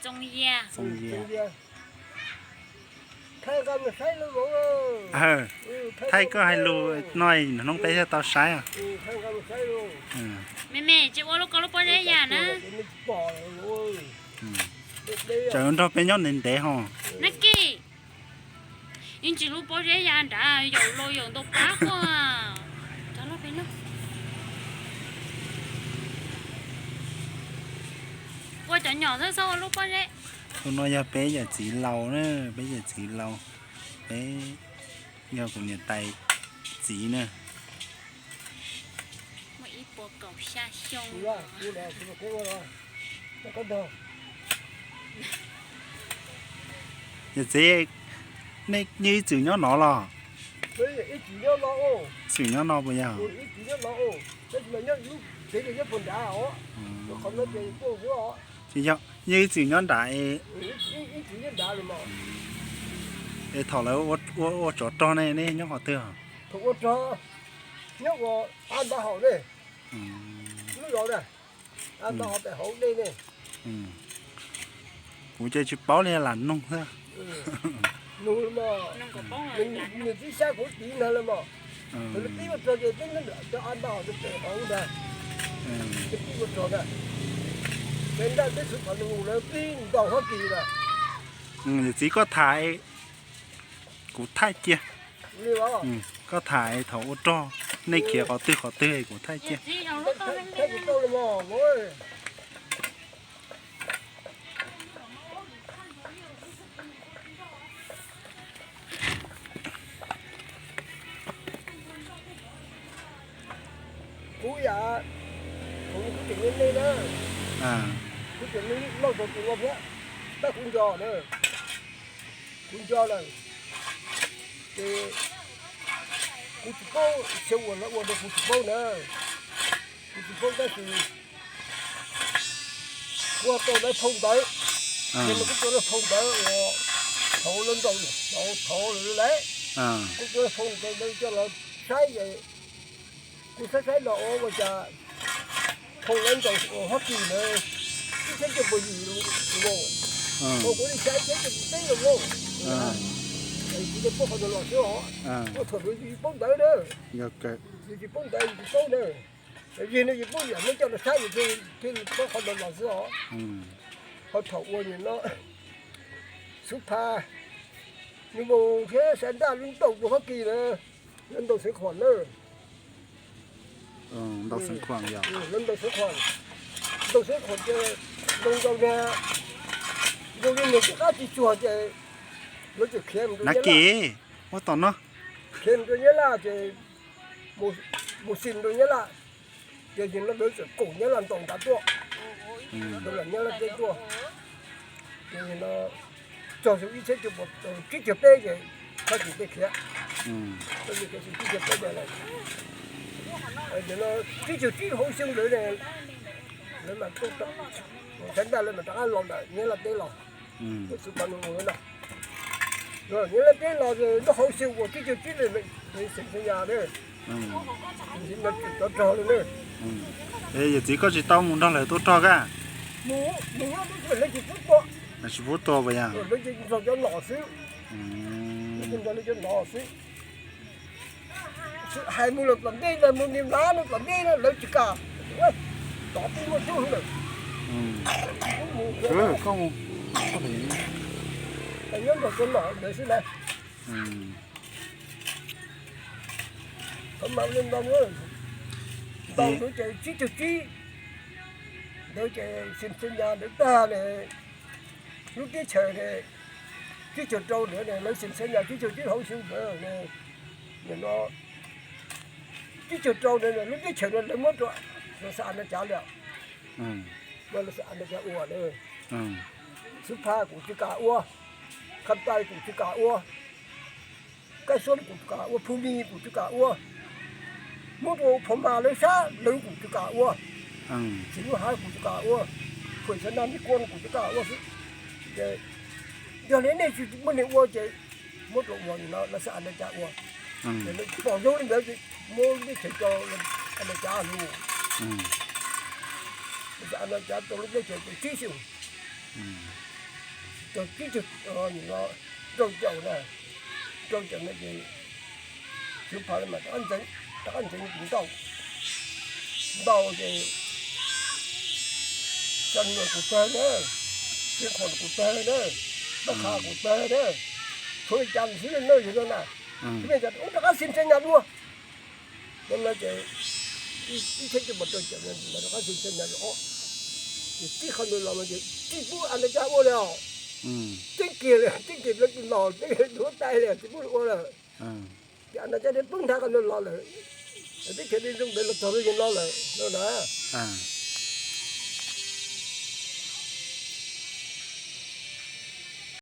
Txoov Yia. Thaij koj hais lus no, hnub peb thiaj tau saib. Me me, tsis ua lub koj lub pob zeb ya na. Tseem nrog peb nyob ntev ntev ho. Nab Kis, yeej tsis lub pob zeb ya nrad, yaum los yaum ntau plab quaj. Ua cov nyom xwb txhob ua lub pob zeb. Tus no yog peb yawm txiv laus na, peb yawm txiv laus, peb yog kuv niam tais txiv na. Muaj ib puas kaum xya xyoo. Yawm txiv, nej ib txwm nyob no los? Txwm nyob no puas yog? Tsis yog, yeej ib txwm nyob nram es thaum lawv ua tsov rog ne, nej nyob qhov twg? Nyob ua av nta haum ne, lub zos na, av nta haum pem hauv dej ne. Kuv ces tsis paub li, lam nug xwb. Nws tib sab kuv tiv ntag los mas, thaum lawv pib ua rog ces peb nyob nram cov av nta haum pem hauv ntag, peb pib ua rog ntag, peb nraj peb txhua qhov nws mus lawv pib ntaus Hab Kis lawm. Yawm txiv, koj tham kuv thaij cia. Koj tham thaum ua rog, nej khiav qhov twg qhov twg kuv thaij cia. Kuv yam, kuv tseem me me na, kuv tseem me lauj tau tus ua thiab, tab kuv nco na, kuv nco lawm, ces kuv tsis paub xyov ua lawv ua rau kuv tsis paub na, kuv tsis paub tab sis kuv tau lawv phau ntawv, kuv tau lawv phau ntawv uas thaum lawv ntaus, thaum lawv lawm, kuv tau lawv phau ntawv coj los saib, kuv saib saib no ua cas phau lawv ntaus uas Hab Kis ntawd ib txhiab cuaj puas yim los, kuv li saib ib txhiab cuaj puas peb los, kuv tsis paub qhov ntawd los xwb os, kuv thaum ntawd tsis paub ntawv na, tsis paub ntawv tsis paub na, yog no yus paub yam no coj los saib thiaj paub qhov ntawd los xwb os. Ho thaum ua nim no Xub Pha, nws mus thiab Xav Ntaj lub ntaus tus Hab Kis na, lawv ntaus Xeev Khuam na, lawv ntaus Xeev Khuam, ntaus Xeev Khuam ces ntaus ntaus na, ntaus li nws tsis qab tsis tsuag ces lawv txawm khiav mus rau Nyab Laj, khiav mus rau Nyab Laj ces mus xis rau Nyab Laj, ces nim no lawv txawm koom Nyab Laj ntaus nrad tuaj, lam Nyab Laj teb tuaj, ces nim no txog xyoo ib txhiab cuaj puas tsib caug peb ces Fab Kis tej khiav, Fab Kis khiav xyoo tsib caug peb lawm, nim no tsib caug tsib hauv xyoo ntawd lawv mam, Xav Ntaj lawv mam rov qab los ntawm Nyab Laj teb los, Xub Pha no, Nyab Laj teb los lub hauv xyoo uas tsib caug tsib xeem Xeeb Yas na, cov rog lawm na. Yawm txiv, koj tsis tau mus nrog lawv tua rog ka? Lawv tsis pub tua, lawv tsis pub tua puas yog? Lawv ces nrog cov nom xwb, lawv ces nrog lawv cov nom xwb. Hais mus lawm tom ntej ntag, mus nim lav no tom ntej no lawv tsis kam, tom tib muaj tub lawm. Nyob nrog cov nom ntawd xwb na. Thaum mas li ntaus, ntaus ntawd ces tsib caug tsib, ntawd ces xeem Xeeb Yas ntawd tag ne, lub teb chaws ne, tsib caug rau ntawd ne, lawv xeem Xeeb Yas tsib caug tsib hauv xyoo ntawd ne, nim no tsib caug rau ntawd lub teb chaws no lawv muab rau Los Xas Nas Cas lawm, Los Xas Nas Cas ua lawm. Xub Pha kuv tsis kam ua, Kham Tais kuv tsis kam ua, Kab Suab kuv tsis kam ua, Phu Mis kuv tsis kam ua, muab rau Phoo Mas lawv sab lawv kuv tsis kam ua, Txiv Nuj Hav kuv tsis kam ua, Phuam Xav Nas Mej Kuam kuv tsis kam ua xwb. Ces yog li nej tsis muaj neeg ua ces muab rau ua no Los Xas Nas Cas ua. Ces lawv pom zoo li ntawd ces muab lub teb chaws rau Los Xas Nas Cas lawm. Los Xas Nas Cas tau lub teb chaws ces tsib xyoos. Tau tsib caug, rau caum na, rau caum no ces Xyooj Phas mas rov qab ntxeev, rov qab ntxeev tus ntau, ntau ces Xab Nuas kuj tag na, Xeev Khuam kuj tag na, Paj Qha kuj tag na, tshuav li cas xwb na yog no na, me cov rov qab xi ntse nyas dua. No no ces ib txhiab cuaj pua rau caum no rov qab xi ntse nyas dua, ces tib qho ntawd los no ces tsis pub a na cab ua li os, tib kiag li, tib kiag li tus no, tib kiag li tus huab tais li tsis pub ua lawm. Ces a na cab poob nthav qhov ntawd los lawm, teb chaws Dej Ntxoog ntawd los txog lub yeej no lawm no na.